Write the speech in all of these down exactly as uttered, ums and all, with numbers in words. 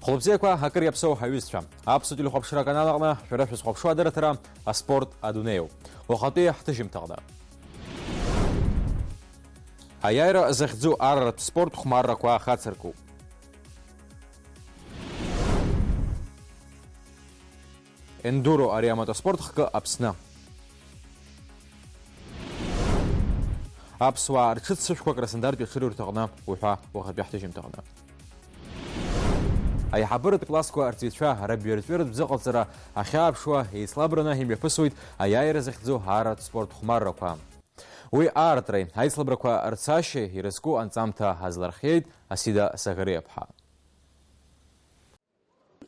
Хәылбзиақәа, акыр иаԥсоу ҳаҩызцәа. Аԥсуа телехәаԥшра аканал аҟны шәара шәызхәаԥшуа адырраҭара «Аспорт адунеиоуп». Уахатәи ҳҭыжьымҭаҟны. Аиааира захьӡу арратә спорт хәмаррақәа ахацыркуп. Ендуро, ари амотоспорт хкы Аԥсны. Аԥсуаа рҽыццышәқәа Краснодартәи аҽырҩрҭаҟны уҳәа уахатәи ҳҭыжьымҭаҟны. Аиҳабыратә классқәа рҵаҩцәа рабиа рҵаҩратә бзыҟалҵара ахьааԥшуа еицлабраны имҩаԥысуеит аиааира захьӡу арратә спорт хәмаррақәа. Уи аартреи аицлабрақәа рцашьеи ирызку анҵамҭа азлархиеит Асида Сагариаԥҳа.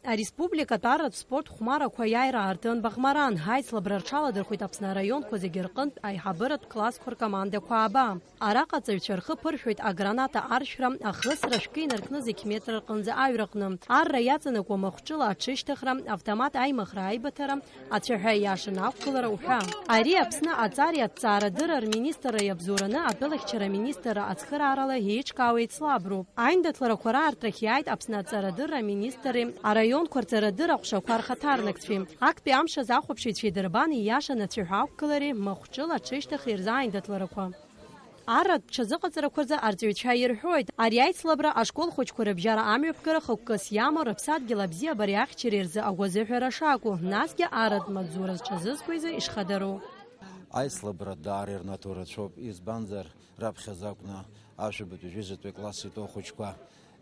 Ареспубликатә арратә спорт хәмарақәа аиааира аартын Баӷмаран. Аицлабра рҽаладырхәит Аԥсны араионқәа зегьы рҟынтә аиҳабыратә классқәа ркомандақәа ааба. Араҟа аҵаҩцәа рхы ԥыршәоит аграната аршәра, ахысра, шәкы инаркны зқь метр рҟынӡа аҩраҟны, арра иаҵанакуа махәҿыла аҽышьҭыхра, автомат аимыхра, аибыҭара, ацәаҳәа иашан ақәгылара уҳәа. Ари Аԥсны аҵареи аҭҵаарадырра рминистрра иабзоураны атәылахьчара министрра ацхыраарала еиҿкаау еицлаброуп. Аиндаҭларақәа раартрахь иааит Аԥсны аҵарадырра аминистрреи араионқәа рҵарадырра аҟәшақәа рхаҭарнакцәеи. Актәи амш азы ахәаԥшыҩцәеи дырбани иашан ацәаҳәа ақәгылареи махәҿыла аҽышьҭыхреи рзы аиндаҭларақәа. Арратә ҽазыҟаҵарақәа рзы арҵаҩцәа ирҳәоит, ари аицлабра ашкол хәыҷқәа рыбжьара амҩаԥгара хықәкыс иамоу рыԥсадгьыл абзиабареи ахьчареи рзы агәазыҳәара шакәу, насгьы арратә маҵзура зҽазызкуа изы ишхадароу. Аицлабра даара ирнаҭо рацәоуп, избанзар, раԥхьаӡа акәны ашәабатәи жәаҩатәи класс итәоу ахәыҷқәа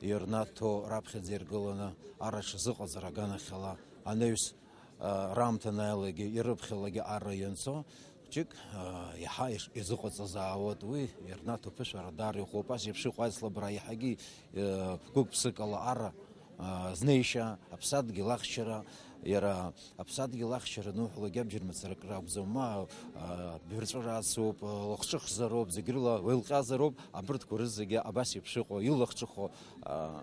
ирнаҭо раԥхьаӡа иргыланы арра ҽазыҟаҵара аганахьала анаҩс, а, раамҭа анааилак ирыԥхьалак арра ианцо, хәыҷык, а, иаҳа иш-, изыҟаҵазаауеит, уи ирнаҭо ԥышәара даара иӷәӷәоуп. Ас еиԥш иҟоу аицлабра иаҳагьы, а, гәык-ԥсыкала арра, а, знеишьа, аԥсадгьыл ахьчара, иара аԥсадгьыл ахьчара ануҳәалак абџьар мацара акыр акәӡам, ма, а, бырҵәыра ацуп, а, лахҿыхзароуп, зегь рыла уеилҟьазароуп, абырҭқәа рызегьы абас еиԥш иҟоу, илахҿыху, а,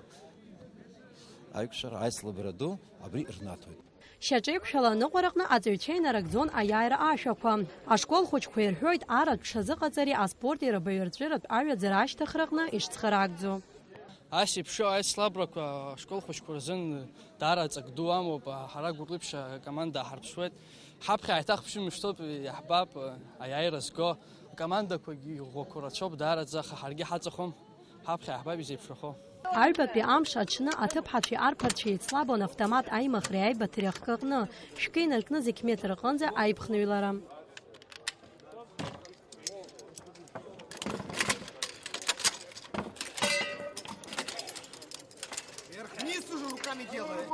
аиқәшәара, аицлабра ду абри рнаҭоит. Шьаҿеиқәшәала аныҟәараҟны аҵаҩцәа инарыгӡон аиааира ашәақәа. Ашкол хәыҷқәа ирҳәоит, арратә ҽазыҟаҵареи аспорти рыбаҩрҵәыратә аҩаӡара ашьҭыхраҟны ишцхыраагӡо. Ас еиԥш аицлабрақәа ашкол хәыҷқәа рзын даара ҵак ду амоуп, ҳара Гәылрыԥшь акоманда ҳарԥшуеит. Ҳаԥхьа ҳаиҭахԥшымышҭоуп, иаҳбап аиааира зго. Акомандақәагьы ӷәӷәақәа рацәоуп даараӡа, аха ҳаргьы ҳаҵахом. Ҳаԥхьа ҳбап изеиԥшрахо. Аҩбатәи амш аҽны аҭыԥҳацәеи арԥарцәеи еицлабон автомат аимыхреи аибыҭареи ахкы аҟны, шәкы инаркны зқь метр рҟынӡа аиԥхныҩлара. Вверх-вниз уже руками делаем.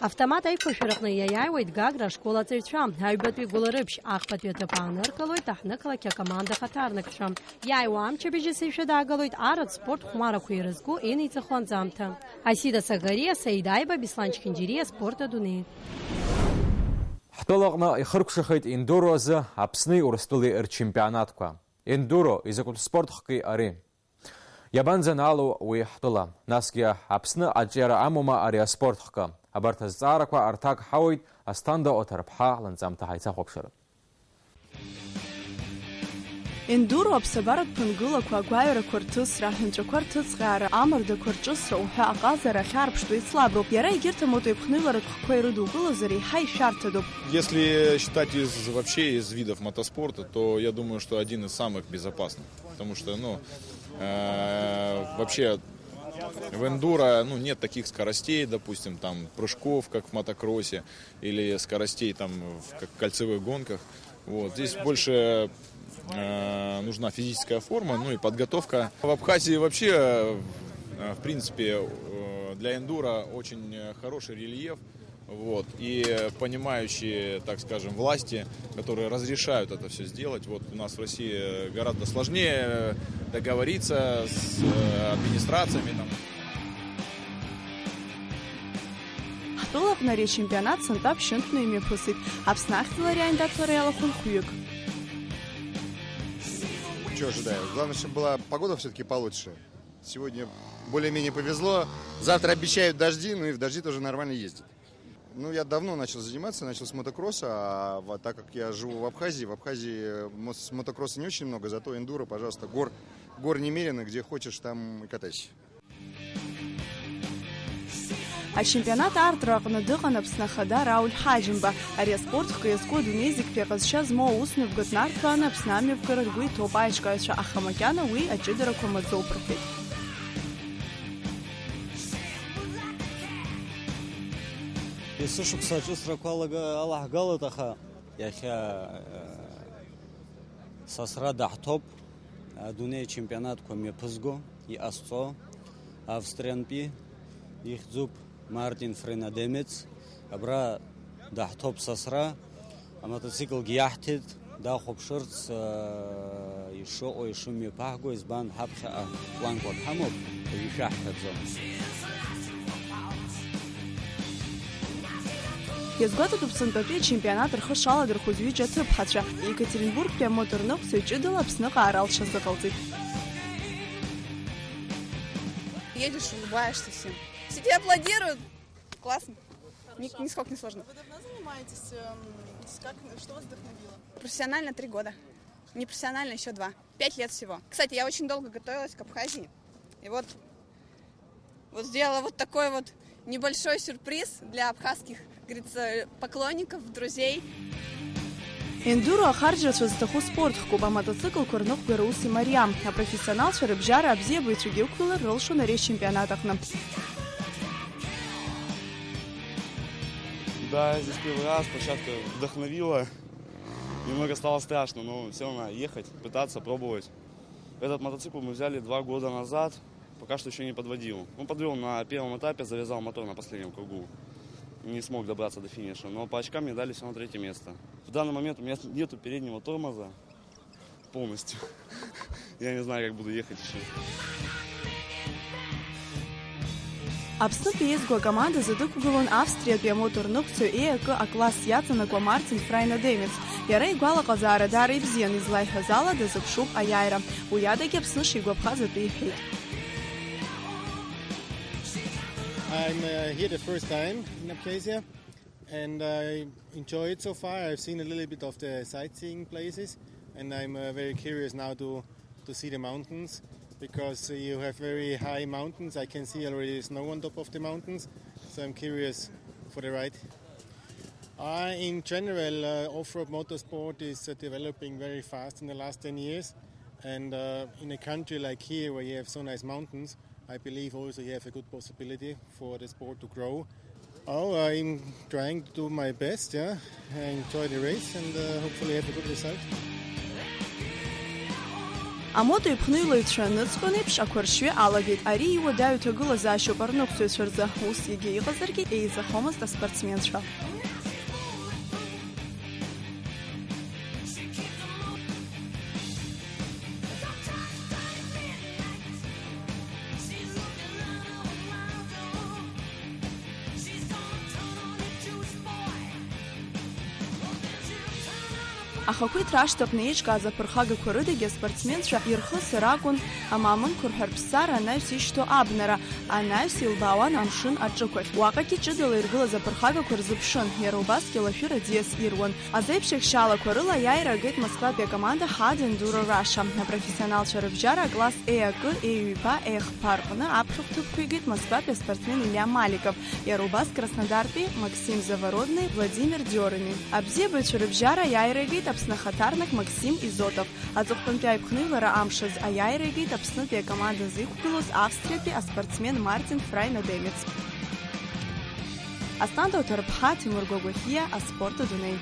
Автомат аиқәыршәараҟны иаиааиуеит Гагра ашкол аҵаҩцәа, аҩбатәи Гәылрыԥшь, ахԥатәи аҭыԥ ааныркылоит аҳҭнықалақь акоманда хаҭарнакцәа. Иааиуа амчыбжь есышәа даагалоит арратә спорт хәмарақәа ирызку иниҵахо анҵамҭа. Асида Сагариа, Саид Аиба, Беслан Чхинџьириа, Спорт адунеи. Ҳтәылаҟны ихыркәшахеит ендуро азы Аԥсни Урыстәылеи рчемпионатқәа. Ендуро, изакәтә спорт хки ари? Иабанӡанаало уи ҳтәыла? Насгьы Аԥсны аҿиара амоума ари аспорт хкы? Абарҭ азҵаарақәа рҭак ҳауеит Асҭанда Оҭарԥҳа лынҵамҭа ҳаицахәаԥшыр. Ендуро аԥсабаратә ԥынгылақәа, агәаҩарақәа рҭысра, аҳәынҵәақәа рҭыҵҟьаара, амардақәа рҿысра уҳәа аҟазара ахьаарԥштәу еицлаброуп. Иара егьырҭ амотоеиқәныҩларатә хкқәа ирыдукылозар, еиҳа ишәарҭадоуп. Если считать из, вообще из видов мотоспорта, то я думаю, что один из самых безопасных. Потому что, ну, э, вообще в эндуро, ну, нет таких скоростей, допустим, там, прыжков, как в мотокроссе, или скоростей, там, в, как в кольцевых гонках. Вот. Здесь больше, э, нужна физическая форма, ну и подготовка. В Абхазии вообще, э, в принципе, э, для эндуро очень, э, хороший рельеф. Вот. И понимающие, так скажем, власти, которые разрешают это всё сделать. Вот у нас в России гораздо сложнее договориться с, э, администрациями, там. Ҳтәылаҟны ари ачемпионат сынтәа ԥшьынтәны имҩаԥысит. Аԥсны ахьӡала ари аиндаҭлара иалахәын хҩык. Чё ожидаю? Главное, чтобы была погода всё-таки получше. Сегодня более-менее повезло. Завтра обещают дожди, ну и в дожди тоже нормально ездить. Ну, я давно начал заниматься, начал с мотокросса, а в-, так как я живу в Абхазии, в Абхазии мо-, с мотокросса не очень много, зато эндуро, пожалуйста, гор-, Гор немерено, где хочешь, там и катайся. Ачемпионат аартра аҟны дыҟан Аԥсны Ахада Рауль Ҳаџьымба. Ари аспорт хкы иазку адунеи зегьтәи аҟазшьа змоу аусмҩаԥгатә нарҭбааны Аԥсны амҩаԥгара ргәы иҭоуп аиҿкааҩцәа, аха макьана уи аҷыдарақәа маӡоуп рҳәеит. Есышықәса аҿыцрақәа алага-, алаҳгалоит, аха иахьа, э, сасра даҳҭоуп. Адунеи ачемпионатқәа мҩаԥызго, иҟазҵо, Австриантәи ихьӡуп Мартин Фрейнадемец. Абра даҳҭоуп сасра, амотоциклгьы иаҳҭеит, дахәаԥшырц, аа, ишыҟоу, ишымҩаԥаҳго, избан, ҳаԥхьаҟа планқәак ҳамоуп, уажәы ишәаҳҳәаӡом. Иазгәаҭатәуп сынтәатәи ачемпионат рхы шаладырхәыз ҩыџьа аҭыԥҳацәа. Екатеринбургтәи амоторныҟәцаҩ ҷыдала Аԥсныҟа аара лҽазыҟалҵеит. Едешь, улыбаешься всем. Все тебе аплодируют. Классно. Ни-, нисколько не сложно. Вы давно занимаетесь? Эм, с-, как, что вас вдохновило? Профессионально три года. Непрофессионально ещё два. Пять лет всего. Кстати, я очень долго готовилась к Абхазии. И вот, вот сделала вот такой вот небольшой сюрприз для абхазских, говорится, поклонников, друзей. Ендуро ахарџьрацәа зҭаху спорт хкуп, амотоциклқәа рныҟәгара ус имариам. Апрофессионалцәа рыбжьара абзиабаҩцәагьы ықәгылар рылшон ари ачемпионат аҟны. Да, здесь первый раз, площадка вдохновила. Немного стало страшно, но всё равно ехать, пытаться, пробовать. Этот мотоцикл мы взяли два года назад, пока что ещё не подводил. Ну, подвёл на первом этапе, завязал мотор на последнем кругу. Не смог добраться до финиша, но по очкам мне дали всё равно третье место. В данный момент у меня нету переднего тормоза полностью. Я не знаю, как буду ехать ещё. Аԥснытәи еизго акомандазы дықәгылон Австриатәи амоторныҟәцаҩ Е акы акласс иаҵанакуа Мартин Фрайна Демец. Иара игәалаҟазаара даара ибзиан, излаиҳәаз ала, дазыԥшуп аиааира. Уи адагьы Аԥсны шигәаԥхаз атәы иҳәеит. I'm, uh, here the first time in Abkhazia, and I enjoy it so far. I've seen a little bit of the sightseeing places, and I'm, uh, very curious now to, to see the mountains, because you have very high mountains. I can see already snow on top of the mountains, so I'm curious for the ride. Uh, in general, uh, off-road motorsport is, uh, developing very fast in the last ten years, and, uh, in a country like here where you have so nice mountains, I believe also you have a good possibility for the sport to grow. Oh, I'm trying to do my best, yeah. I enjoy the race and, uh, hopefully have a good result. Амото иԥхныҩлаҩцәа аныҵҟьон еиԥш, ақәаршҩы алагеит. Ари иуадаҩу ҭагылазаашьоуп арныҟәцаҩцәа рзы. Ус егьа иҟазаргьы, еизахомызт аспортсменцәа. Ахақәиҭра ашҭаҟны еиҿкааз аԥырхагақәа рыдагьы аспортсменцәа ирхысыр акәын амаамынқәа рҳәа рԥсҭазаара анаҩс ишьҭоу абнара, анаҩс илбаауан амшын аҿықәахь. Уаҟагьы ҷыдала иргылаз аԥырхагақәа рзыԥшын, иара убасгьы алашәыр аӡиас ируан. Азеиԥш еихшьаалақәа рыла аиааира агеит Москватәи акоманда Hard Enduro Russia. Апрофессионалцәа рыбжьара акласс Е акы, Е ҩба, Е хԥа рҟны аԥхьахә ҭыԥқәа игеит Москватәи аспортсмен Илиа Маликов, иара убас Краснодартәи Максим Завородни, Владимир Диорини. Абзиабаҩцәа рыбжьара аиааира игеит Аԥсны ахаҭарнак Максим Изотов. Аҵыхәтәантәи аиԥхныҩлара амш азы аиааира игеит Аԥснытәи акомандазы иқәгылоз Австриатәи аспортсмен Мартин Фрайна Демец. Асҭанда Оҭарԥҳа, Тимур Гәагәахиа, аспорт адунеи.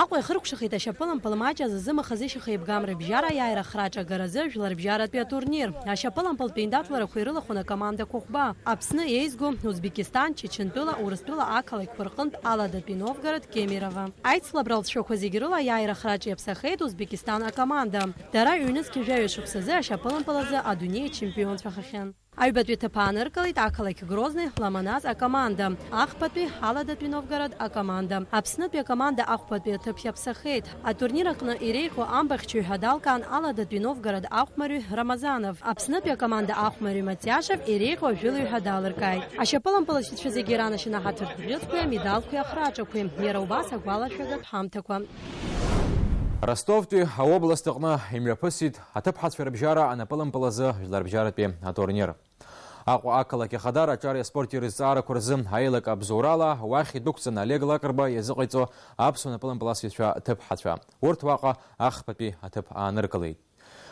Аҟәа иахыркәшахеит ашьапылампыл маҷ азы зымаха-зышьаха еибгам рыбжьара аиааира ахраҿы агаразы жәларбжьаратәи атурнир. Ашьапылампылтә еиндаҭларақәа ирылахәын акомандақәа хәба, Аԥсны еизго, Узбекистан, Чачынтәыла, Урыстәыла ақалақьқәа рҟынтә Аладатәи Новгород, Кемерово. Аицлабра алҵшәақәа зегьы рыла аиааира ахраҿы иаԥсахеит Узбекистан акоманда. Дара ҩнызқьи жәаҩа шықәсазы ашьапылампыл азы адунеи ачемпионцәахахьан. Аҩбатәи аҭыԥ ааныркылеит ақалақь Грозни Ломонас акоманда, ахԥатәи Аладатәи Новгород акоманда. Аԥснытәи акоманда ахәбатәи аҭыԥ иаԥсахеит. Атурнир аҟны иреиӷьу амбахьчаҩ ҳәа далкаан Аладатәи Новгород ахәмарҩы Рамазанов. Аԥснытәи акоманда ахәмарҩы Матиашев иреиӷьу ажәылаҩ ҳәа далыркааит. Ашьапылампылаҩцәа зегьы ранашьа наҳаҭыртә бӷьыцқәеи амедалқәеи ахраҿақәеи, иара убас агәалашәагатә ҳамҭақәа. Ростовтәи аобласт аҟны имҩаԥысит аҭыԥҳацәа рыбжьара анапылампыл азы жәларбжьаратәи атурнир. Аҟәа ақалақь Ахадара аҿари аспорти рызҵаарақәа рзы аилак абзоурала уахь идәықәҵаны Олег Лакрба иазыҟаиҵо аԥсуа напылампыласҩцәа ҭыԥҳацәа. Урҭ уаҟа ахԥатәи аҭыԥ ааныркылеит.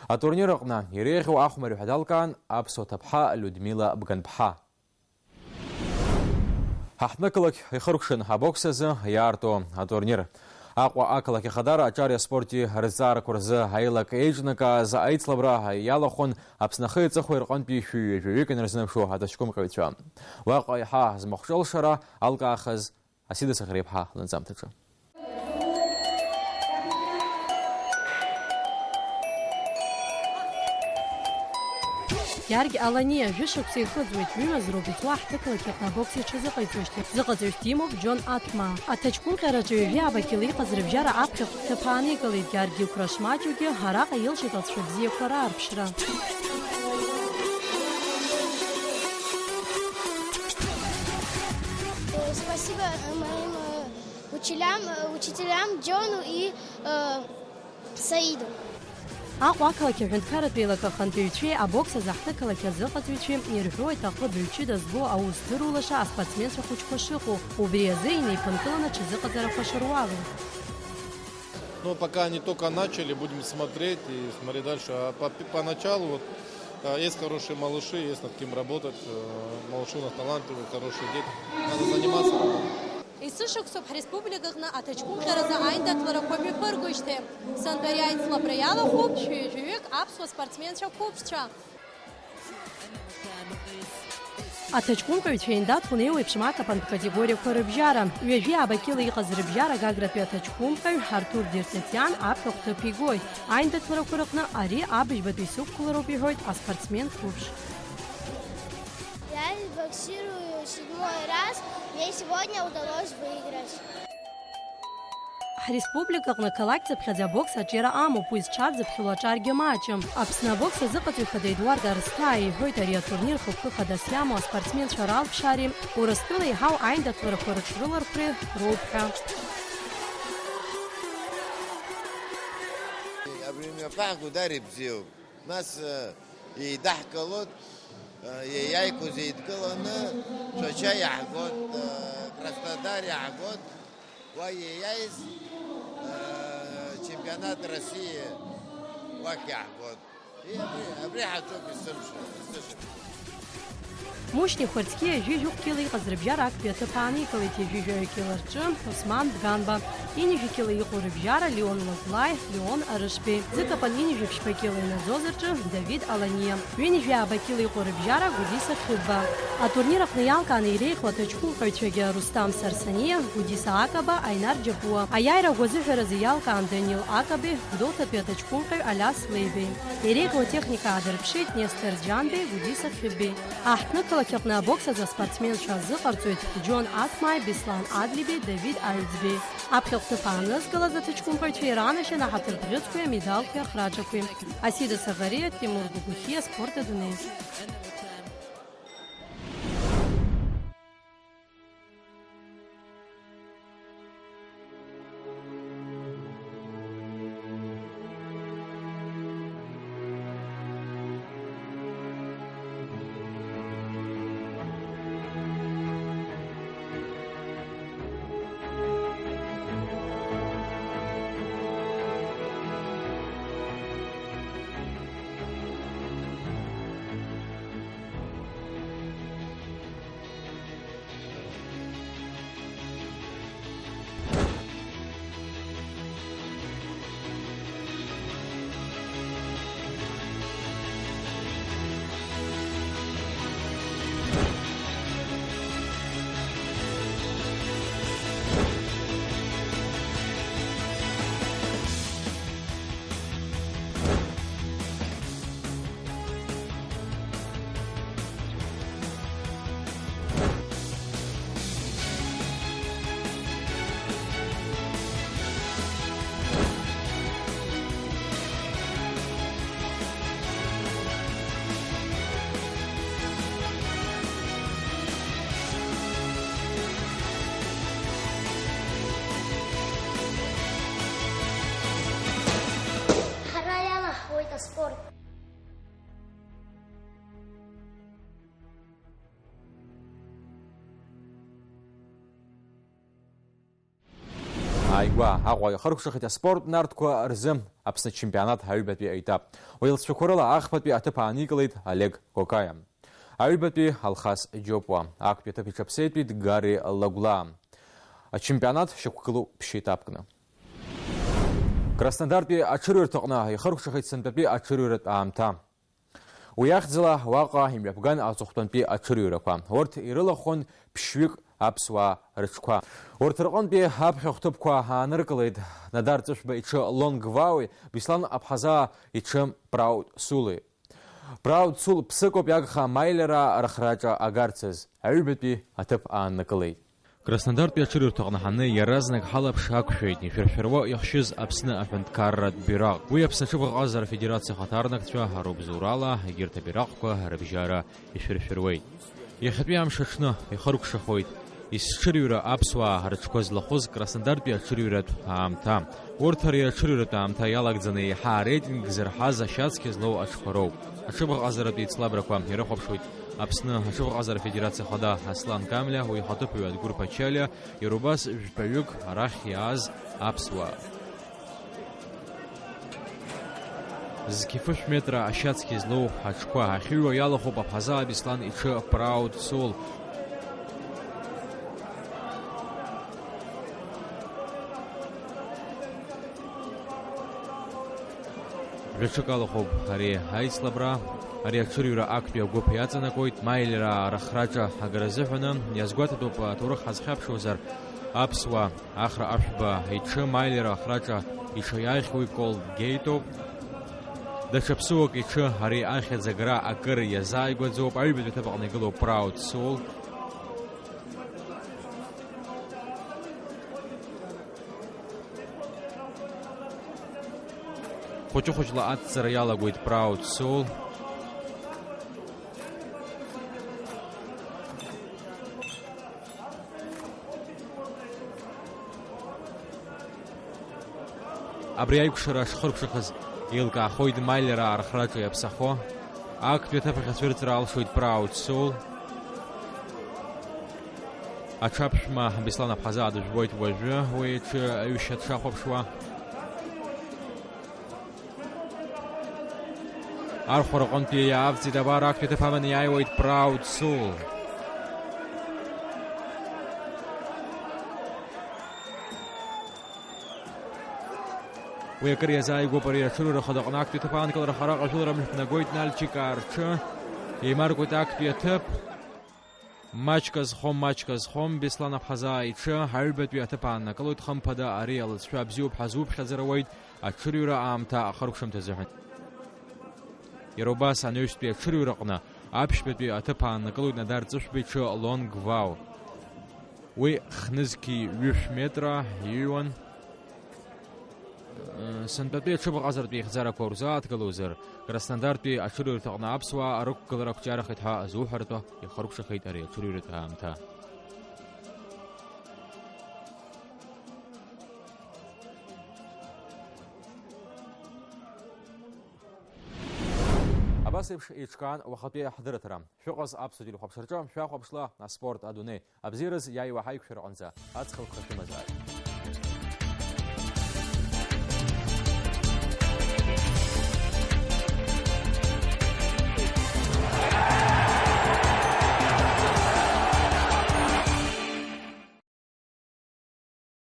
Атурнир аҟны иреиӷьу ахәмарҩы ҳәа далкаан аԥсуа ҭыԥҳа Людмила Бганԥҳа. Ҳаҳҭнықалақь ихыркәшан абокс азы иаарту атурнир. Аҟәа ақалақь Ахадара аҿари аспорти рызҵаарақәа рзы аилак еиҿнакааз аицлабра иалахәын Аԥсны ахи аҵыхәеи рҟынтәи шәи ҩажәаҩык инарзынаԥшуа аҭаҷкәымҟьаҩцәа. Уаҟа еиҳа змахәҿы алшара алкаахаз Асида Саӷреиԥҳа лынҵамҭаҿы. Гьаргь Аланиа, жәышықәса ихыҵуеит, ҩымз роуп иҵуа ҳҭыԥлакьаҟны абокс иҽазыҟаиҵоижьҭеи. Зыҟаҵаҩыс димоуп Џьон Аҭма. Аҭаҷкәымҟьараҿы ҩажәи ааба кьыла иҟаз рыбжьара аԥхьахә ҭыԥ ааникылеит, Гьаргь иқәра шмаҷугьы араҟа илшеит алҵшәа бзиақәа раарԥшра. Спасибо, э, моим, э, учителям, э, учителям Джону и, э, Саиду. Аҟәа ақалақь аҳәынҭқарратә еилак ахантәаҩцәеи абокс азы ҳҭыԥ ақалақь азыҟаҵаҩцәеи ирҳәоит аҟыбаҩ ҷыда зго аус дырулаша аспортсменцәа хәыҷқәа шыҟоу, убри азы инеиԥынкыланы аҽазыҟаҵарақәа шыруалу. Ну, пока они только начали, будем смотреть и смотреть дальше. А по, поначалу вот, э, есть хорошие малыши, есть над кем работать. Э, малыши у нас талантливые, хорошие дети. Надо заниматься работать. Есышықәсоуп ҳреспубликаҟны аҭаҷкәымҟьаразы аиндаҭларақәа мҩаԥыргоижьҭеи. Сынтәа ари аицлабра иалахәуп шәи ҩажәаҩык аԥсуа спортсменцәа қәыԥшцәа. Аҭаҷкәымҟьаҩцәа еиндаҭлон еиуеиԥшым акапантә категориақәа рыбжьара. Ҩажәи ааба кьыла иҟаз рыбжьара Гагратәи аҭаҷкәымҟьаҩ Артур Дертлетиан аԥхьахә ҭыԥ игоит. Аиндаҭларақәа рыҟны ари абыжьбатәи сықәгылароуп иҳәоит аспортсмен қәыԥш. Я боксирую седьмой раз, мне сегодня удалось выиграть. Ҳреспубликаҟны қалақьцыԥхьаӡа абокс аҿиара амоуп, уи зҽадзыԥхьало аҿаргьы маҷым. Аԥсны абокс азыҟаҵаҩ хада Едуард Арсҭаа иҳәоит, ари атурнир хықәкы хадас иамоу аспортсменцәа ралԥшаареи Урыстәыла еиҳау аиндаҭларақәа рыҽрылархәреи роуп ҳәа. Абри мҩаԥаҳго дара ибзиоуп. Нас, э, еидаҳкылоит, э, иеиааиқәаз еидкыланы Шәача иаҳгоит, э, Краснодар иаҳгоит, уа иеиааиз, э, чемпионат России уахь иаҳгоит. И абри, абри ҳаҿуп есымша, есышықәса. Мушьни Хәарцкиа ҩажәи жәохә кьыла иҟаз рыбжьара актәи аҭыԥ ааникылеит, ҩажәи жәаҩа кьыла рҿы Осман Дганба, ҩынҩажәи кьыла иҟоу рыбжьара Леон Лаглаи, Леон Арышбеи, зыкапан ҩынҩажәи ԥшьба кьыла инаӡоз рҿы Давид Аланиа, ҩынҩажәи ааба кьыла иҟоу рыбжьара Гәдиса Хьыбба. Атурнир аҟны иалкааны иреиӷьу аҭаҷкәымҟьаҩцәагьы Рустам Сарсаниа, Гәдиса Акаба, Аинар Џьапуа. Аиааира агәазыҳәаразы иалкаан Данил Акаби, Гәдоуҭатәи аҭаҷкәымҟьаҩ Алиас Леибеи. Иреиӷьу атехника аадырԥшит Нестор Џьанбеи, Гәдиса Хьыббеи. Аҳҭнықалақь аҟны абокс азы аспортсменцәа азыҟарҵоит Џьон Аҭмааи, Беслан Адлибеи, Давид Аҩӡбеи. Аԥхьахә ҭыԥ аанызкылаз аҭаҷкәымҟьаҩцәа иранашьан аҳаҭыртә бӷьыцқәеи амедалқәеи ахраҿақәеи. Асида Саӷариа, Тимур Гәыгәхиа, Спорт адунеи. Ааигәа Аҟәа ихыркәшахеит аспорт нартқәа рзы Аԥсны ачемпионат аҩбатәи аетап. Уи алҵшәақәа рыла ахԥатәи аҭыԥ ааникылеит Олег Кокаиа. Аҩбатәи Алхас Џьопуа, актәи аҭыԥ иҽаԥсеитәит Гари Лагәлаа. Ачемпионат шьақәгылоуп ԥшьа етапкны. Краснодартәи аҽырҩырҭаҟны ихыркәшахеит сынтәатәи аҽырҩратә аамҭа. Уи ахьӡала уаҟа имҩаԥган аҵыхәтәантәи аҽырҩрақәа. Урҭ ирылахәын ԥшьҩык аԥсуаа рыҽқәа. Урҭ рҟынтәи аԥхьахә ҭыԥқәа ааныркылеит Надар Ҵышәба иҽы Лонг Вауи, Беслан Аԥҳазаа иҽы Праут Сули. Праут Сул ԥсыкоуп иагха Маилера рыхраҿа агарцаз, аҩбатәи аҭыԥ ааннакылеит. Краснодартәи аҽырҩрҭаҟны ҳаны иаразнак ҳалаԥш ақәшәеит ишәыршәыруа иахшьыз Аԥсны аҳәынҭқарратә бираҟ. Уи Аԥсны аҽыбӷаҟазара афедерациа ахаҭарнакцәа рыбзоурала егьырҭ абираҟқәа рыбжьара ишәыршәыруеит. Иахьатәи амш аҽны ихыркәшахоит есҽырҩра аԥсуаа рыҽқәа злахәыз Краснодартәи аҽырҩратә аамҭа. Урҭ ари аҽырҩратә аамҭа иалагӡаны еиҳа ареитинг зырҳаз ашьацқьа злоу аҽқәа роуп. Аҽыбӷаҟазаратә еицлабрақәа ирыхәаԥшуеит Аԥсны Аҽыбӷаҟазара Афедерациа Ахада Аслан Камлиа, уи ихаҭыԥуаҩ Адгәыр Ԥачалиа, иара убас жәпаҩык арахь иааз аԥсуаа. Зқьы фышә метра ашьацқьа злоу аҽқәа ахьыҩуа иалахәуп Аԥҳазаа Беслан иҽы Proud Soul. Жәаҽык алахәуп ари аицлабра. Ари аҽырҩра актәи агәыԥ иаҵанакуеит Маилераа рыхраҿа агара азыҳәаны. Иазгәаҭатәуп, аҭоурых ҳазхьаԥшуазар, аԥсуа Ахра Ашәба иҽы Маилера ахраҿа иҽаиааихьоу иколгеитоуп. Даҽа ԥсыуак иҽы ари ахьӡ агара акыр иазааигәаӡоуп. Аҩбатәи аҭыԥ аҟны игылоуп Proud Soul. Хәыҷы-хәыҷла ацҵара иалагоит Proud Soul. Абри аикәшара шхыркәшахаз еилкаахоит Маилера архраҿы иаԥсахо. Актәи аҭыԥ ахь ацәырҵра алшоит Proud Soul. Аҽаԥшәма Беслан Аԥҳазаа дыжәбоит уажәы, уи иҽы аҩышьа дшахәаԥшуа. Архәара аҟынтәи иаавҵит, абар актәи аҭыԥ аманы иааиуеит Proud Soul. Уи акыр иазааигәоуп ари аҽырҩра ахада аҟны актәи аҭыԥ аанкылара ахара аҟажәылара мышә нагоит Нальчик Арҽы. Еимаркуеит актәи аҭыԥ. Маҷк азхом, маҷк азхом, Беслан Аԥҳазаа иҽы аҩбатәи аҭыԥ ааннакылоит, хымԥада, ари алыҵшәа бзиоуп ҳәа зуԥхьаӡара уеит аҽырҩра аамҭа ахыркәшамҭа азыҳәан. Иара убас анаҩстәи аҽырҩраҟны аԥшьбатәи аҭыԥ ааннакылоит Надар Ҵышәба иҽы Лонг Вау. Уи хнызқьи ҩышә метра иҩуан. Сынтәатәи аҽыбӷаҟазаратә еихьӡарақәа урзааҭгылозар, Краснодартәи аҽырҩрҭаҟны аԥсуаа арықәгылара ақәҿиарахеит ҳәа азуҳәартә ихыркәшахеит ари аҽырҩратә аамҭа. Абас еиԥш еиҿкаан уахатәи ҳдырраҭара. Шәыҟаз аԥсуа телехәаԥшраҿы шәахәаԥшла аспорт адунеи. Абзиараз иааиуа ҳаиқәшәара аҟынӡа аҵх алԥха шәымазааит.